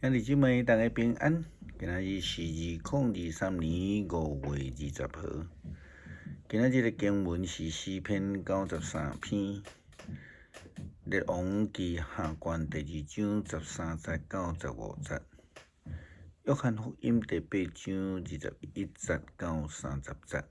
兄弟姊妹，大家平安。今仔日是2023年5月20號。今仔日的經文是詩篇93篇，列王紀下卷第二章13節到15節，約翰福音第八章21節到30節。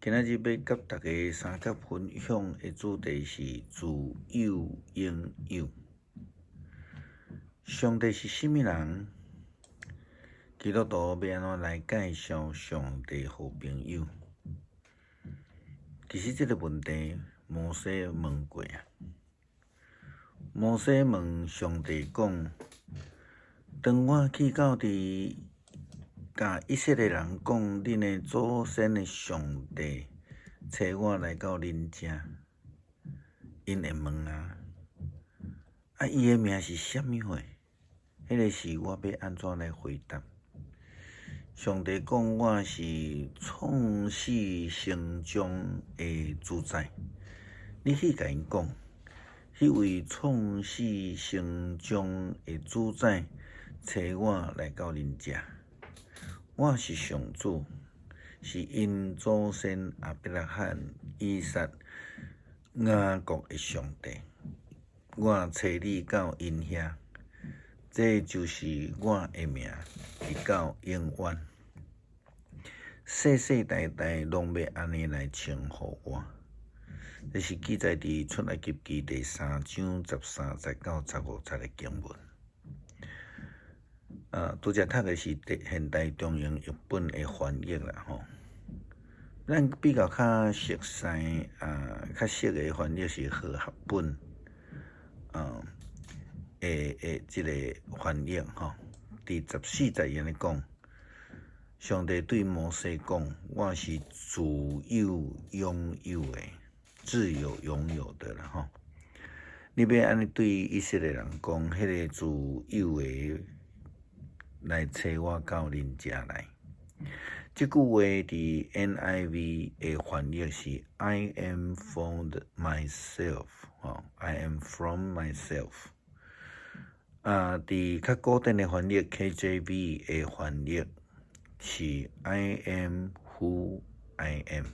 今仔日欲佮大家相佮分享的主題是自有永有。上帝是啥物人？基督徒欲按怎來介紹上帝予朋友？其實這個問題，摩西問過啊。摩西問上帝講：當我去到佇共以色列人講，恁的祖先的上帝差我來到恁遮，𪜶會問啊，啊，伊的名是啥物貨？彼个時我欲按怎來回答？上帝講我是創始成終的主宰，你去共𪜶講，彼位創始成終的主宰差我來到恁遮，我是上主，是𪜶祖先亞伯拉罕、以撒、雅各的上帝。我差你到𪜶遐，這就是我的名，直到永遠，世世代代攏欲按呢來稱呼我。這是記載佇出埃及記第三章13節到15節的經文。啊，拄才讀的是現代中英譯本的翻譯啦吼。咱比較較熟悉啊，較熟的翻譯是和合本。的這个翻譯吼，佇14節伊按呢講，上帝對摩西講：我是自有永有的，自有永有的啦吼。你欲按呢對以色列人講，彼个自有的來差我到恁遮來。這句話佇 NIV 的翻譯是 I am from myself，吼，I am from myself。啊，佇較古典的翻譯 KJV 的翻譯是 I am who I am。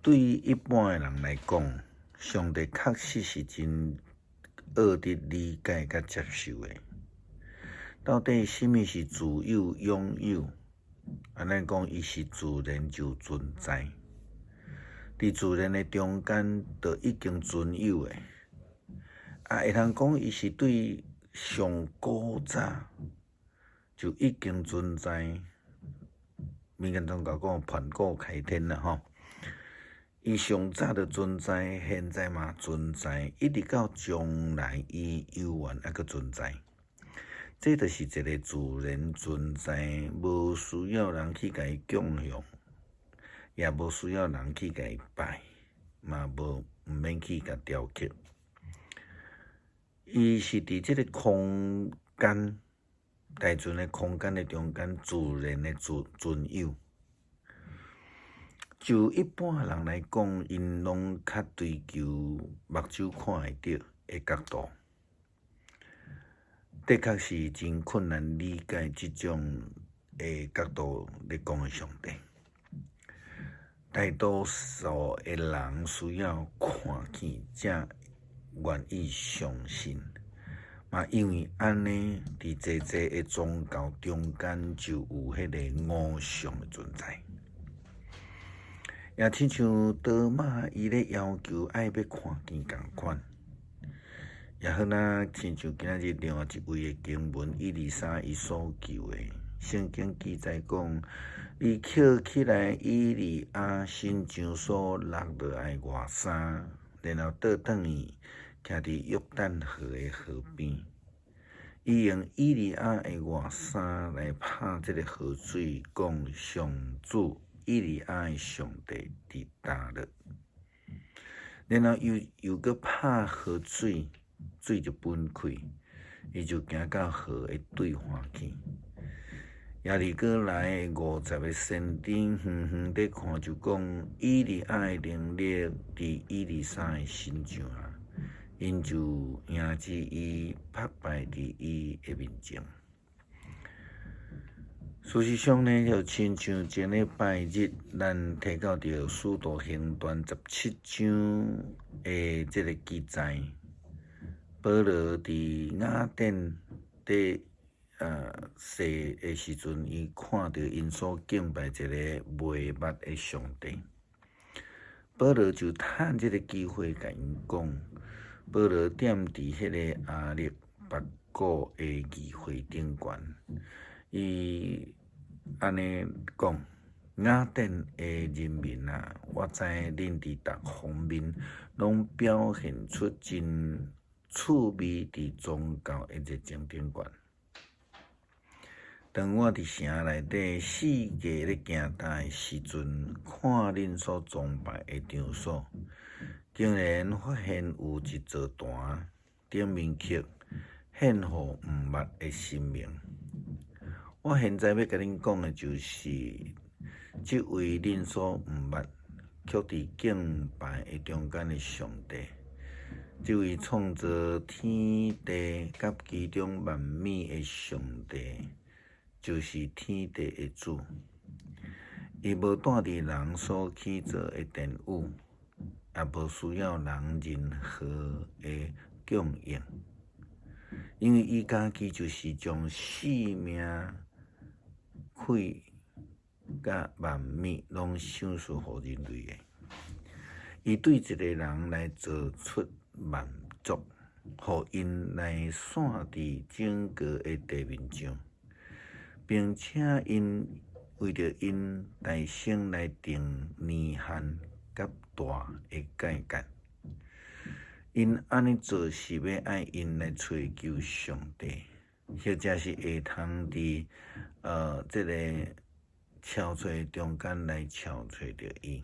對於一般的人來講，上帝確實是真學得理解佮接受的。到底啥物是自有永有？按呢講，伊是自然就存在，佇自然的中間就已經存有的。啊，會通講伊是對上古早就已經存在。民間宗教講盤古開天啦吼，伊上早就存在，現在嘛存在，一直到將來伊猶原猶閣存在。這就是一个自然存在，無需要人去共伊供養，也無需要人去共伊拜，嘛無毋免去共雕刻。伊是佇這个空間，大自然的空間的中間，自然的存存有。就一般人來講，𪜶攏較追求目睭看會著的角度。的確是真困難理解這種的角度咧講的上帝。大多數的人需要看見，才願意相信。嘛，因為按呢，佇濟濟的宗教中間就有彼个偶像的存在。也親像多瑪伊咧要求愛欲看見仝款。也好若親像今仔日另外一位的經文，以利沙伊所求的，聖經記載講，伊抾起來以利亞身上所落落來的外衫，然後倒轉去，徛佇約旦河的河邊，伊用以利亞的外衫來拍這个河水，講上主以利亞的上帝佇佗落，然後又又閣拍河水。水就分開，伊就行到河的對岸去。耶利哥來的50个先知遠遠佇看，就講以利亞的能力佇以利沙的身上啊， 𪜶就迎接伊，拍拜佇伊的面前。事實上呢，就親像前禮拜日，咱提到著《使徒行傳》17章的這个記載，保羅佇雅典佇踅的時陣，伊看著𪜶所敬拜一个袂捌的上帝。保羅就趁這个機會共𪜶講，保羅踮佇彼个亞略巴古的議會頂懸，伊按呢講：雅典的人民啊，我知恁佇逐方面攏表現出真趣味佇宗教的熱情頂懸。當我佇城內底四界咧行踱的時陣，看恁所崇拜的場所，竟然發現有一座壇，頂面刻獻予毋捌的神明。我現在欲共恁講的就是，這位恁所毋捌，卻佇敬拜的中間的上帝，這位創造天地佮其中萬物的上帝，就是天地的主。伊無住佇人所起造的殿宇，也無需要人任何的供應，因為伊家己就是將生命氣佮萬物攏賞賜予人類的。伊對一个人來造出萬族，予𪜶來散佇整個的地面上，並且𪜶為著𪜶誕生來定年限佮大的界限。𪜶按呢做是欲愛𪜶來揣求上帝，或者是會通佇這个憔悴中間來撨揣著伊。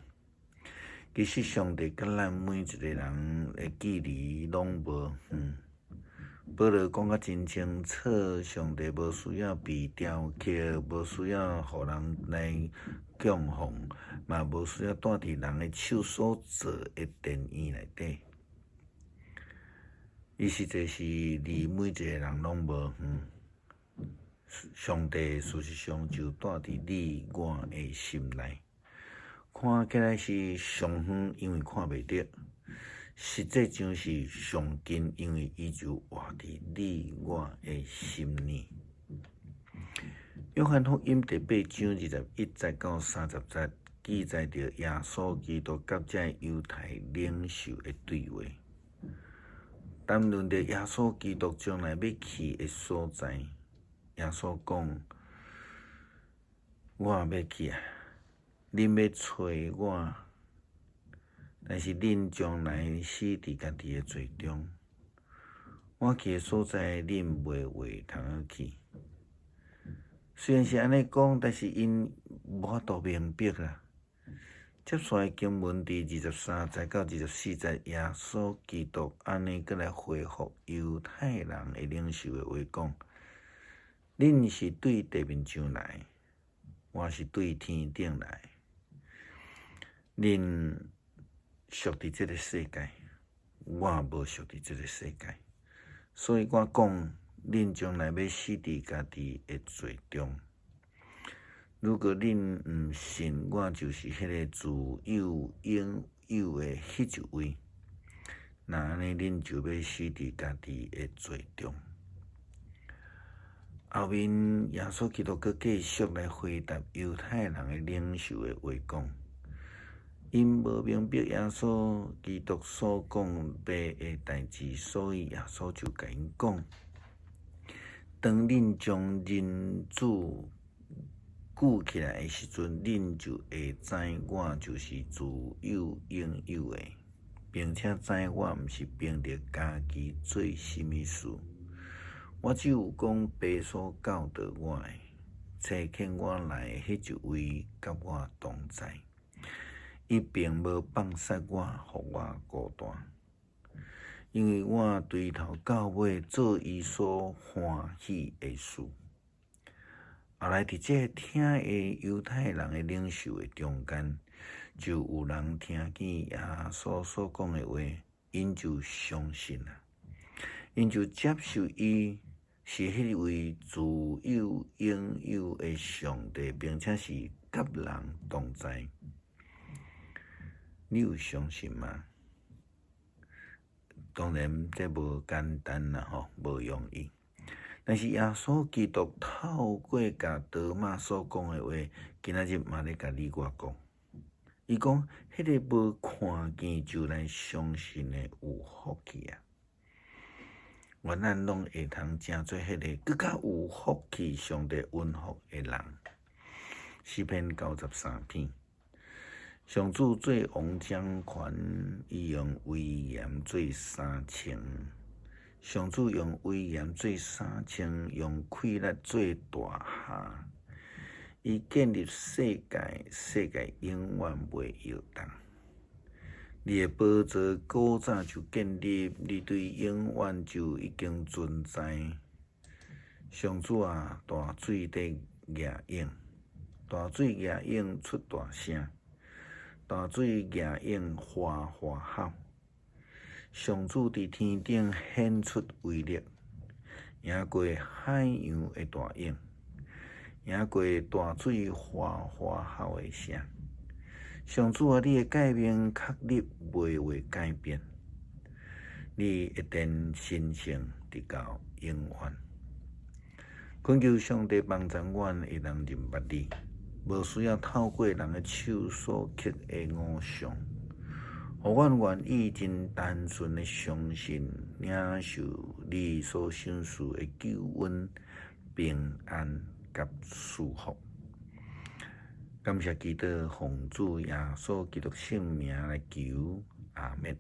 其實上帝佮咱每一个人的距離攏無遠。保羅講甲真清楚，上帝無需要被雕刻，無需要予人來供奉，嘛無需要住佇人的手所造的殿院內底。伊實際是離每一個人攏無遠。上帝事實上就住佇你我的心內，看起來是上遠，因為看袂著；實際上是上近，因為伊就活佇你我的心裡。約翰福音第八章21節到30節記載著耶穌基督佮這猶太領袖的對話，談論著耶穌基督將來欲去的所在。耶穌講：我欲去啊，恁欲揣我，但是恁將來死佇家己的罪中。我去的所在，恁袂話通去。雖然是按呢講，但是𪜶無法度明白啦。接續來經文佇23節到24節，耶穌基督按呢閣來回覆猶太人的領袖的話講：恁是對地面上來，我是對天頂來。恁屬佇這个世界，我無屬佇這个世界，所以我講，恁將來欲死佇家己的罪中。如果恁毋信我就是彼个自有永有的彼一位，那按呢恁就欲死佇家己的罪中。後面耶穌基督閣繼續來回答猶太人的領袖的話講，𪜶無明白耶穌基督所講父的代誌，所以耶穌就共𪜶講：當恁將人子舉起來的時陣，恁就會知我就是自有永有的，並且知我毋是憑著家己做啥物事。我只有講父所教導我的，差遣我來的彼一位佮我同在，伊並無放捨我，予我孤單，因為我對頭到尾做伊所歡喜的事。後來佇這个聽的猶太人的領袖的中間，就有人聽見耶穌所講的話，𪜶 𪜶就相信啊，𪜶就接受伊是彼位自有永有的上帝，並且是佮人同在。你有相信嗎？當然，這無簡單啦，吼，無容易。但是耶穌基督透過共多馬所講的話，今仔日嘛咧共你我講。伊講，彼个無看見就來相信的有福氣啊！願咱攏會通成做彼个閣較有福氣、上帝恩福的人。詩篇93篇，上主做王掌權，伊用威嚴做衫穿。上主用威嚴做衫穿，用氣力做大廈。伊建立世界，世界永遠袂搖動。你的寶座古早就建立，你對永遠就已經存在。上主啊，大水佇夯湧，大水夯湧出大聲，大水夯湧嘩嘩吼。上主佇天頂顯出威力，贏過海洋的大湧，贏過大水嘩嘩吼的聲。上主啊，你的誡命確立袂會改變，你一定神聖直到永遠。懇求上帝幫助阮會當認捌你，無需要透過人的手所刻的偶像，予阮願意真單純的相信，領受你所賞賜的救恩、平安佮賜福。感謝基督，奉主耶穌基督聖名來求，阿們。